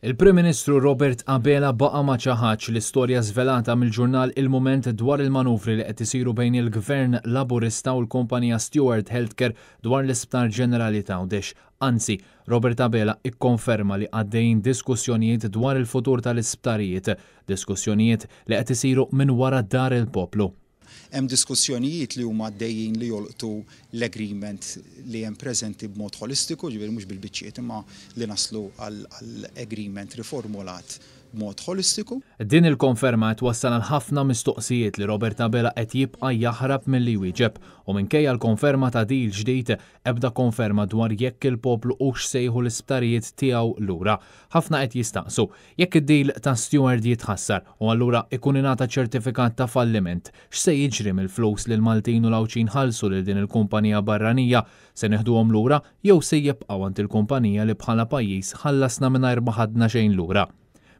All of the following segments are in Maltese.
Il-Prim Ministru Robert Abela baqa' ma ċaħadx l-istorja żvelata mill-ġurnal Il-Mument dwar il-manuvri li qed isiru bejn il-Gvern Laburista u l-kumpanija Steward Healthcare dwar l-Isptar Ġenerali t'Għawdex. Anzi, Robert Abela ikkonferma li għaddejjin diskussjonijiet dwar il-futur tal-isptarijiet, diskussjonijiet li qed isiru minn wara dar il-poplu. Hemm diskussjonijiet li huma għaddejjin li jolqtu l-agreement li hemm preżenti b'mod ħolistiku, ġifieri mhux bil-biċċiet imma li naslu għal agreement riformulat b'mod ħolistiku. Din il-konferma qed twassal għal ħafna mistoqsijiet li Robert Abela qed jibqa' jaħrab milli jwieġeb u minkejja l-konferma ta' deal ġdid, ebda konferma dwar jekk il-poplu hux se jieħu l-isptarijiet tiegħu lura. Ħafna qed jistaqsu, Jekk id-deal ta' Steward jitħassar u allura ikun ingħata ċertifikat ta' falliment, x'se jiġri mill-flus li l-Maltin u l-Għawdxin ħallsu lil din il-kumpanija barranija? Se neħduhom lura jew se jibqgħu għand il-kumpanija li bħala pajjiż ħallasna mingħajr ma ħadna xejn lura?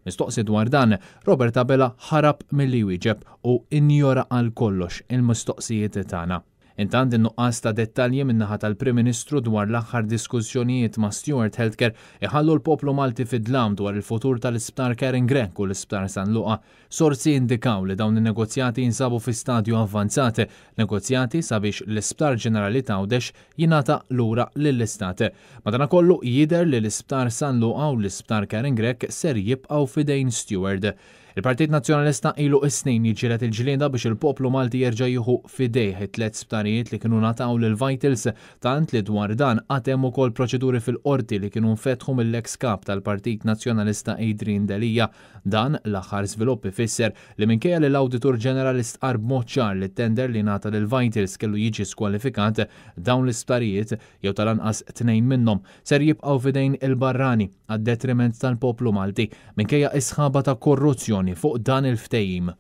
Mistoqsi dwar dan, Robert Abela ħarab milli jwieġeb u injora għal kollox il-mistoqsijiet tagħna. Intant in-nuqqas ta' dettalji min-naħa tal-Prim Ministru dwar l-aħħar diskussjonijiet ma' Steward Healthcare iħallu l-poplu Malti fid-dlam dwar il-futur tal-Isptar Karen Grech u l-Isptar San Luqa. Sorsi indikaw li dawn in-negozjati jinsabu fi stadju avvanzat, negozjati sabiex l-Isptar Ġenerali t'Għawdex jingħata lura lill-Istat. Madanakollu jidher li l-Isptar San Luqa u l-Isptar Karen Grech ser jibqgħu f'idejn Steward. Il-Partit Nazzjonalista ilu s-snin jiġġieled il-ġlieda biex il-poplu Malti jerġa' jieħu f'idejh it-tlett sptarijiet li kienu ngħataw lil Vitals tant li dwar dan għad hemm ukoll proċeduri fil-Qorti li kienu nfetħu mill-eks Kap tal-Partit Nazzjonalista Adrian Delia. Dan l-aħħar żvilupp ifisser li minkejja li l-Awditur Ġenerali stqarr b'mod ċar li t-tender li ngħata lil Vitals kellu jiġi skwalifikat, dawn l-isptarijiet, jew tal-anqas tnejn minnhom, ser jibqgħu f'idejn il-barrani għad-detriment tal-poplu Malti, minkejja s-sħaba ta' korruzzjoni fuq dan il-ftehim.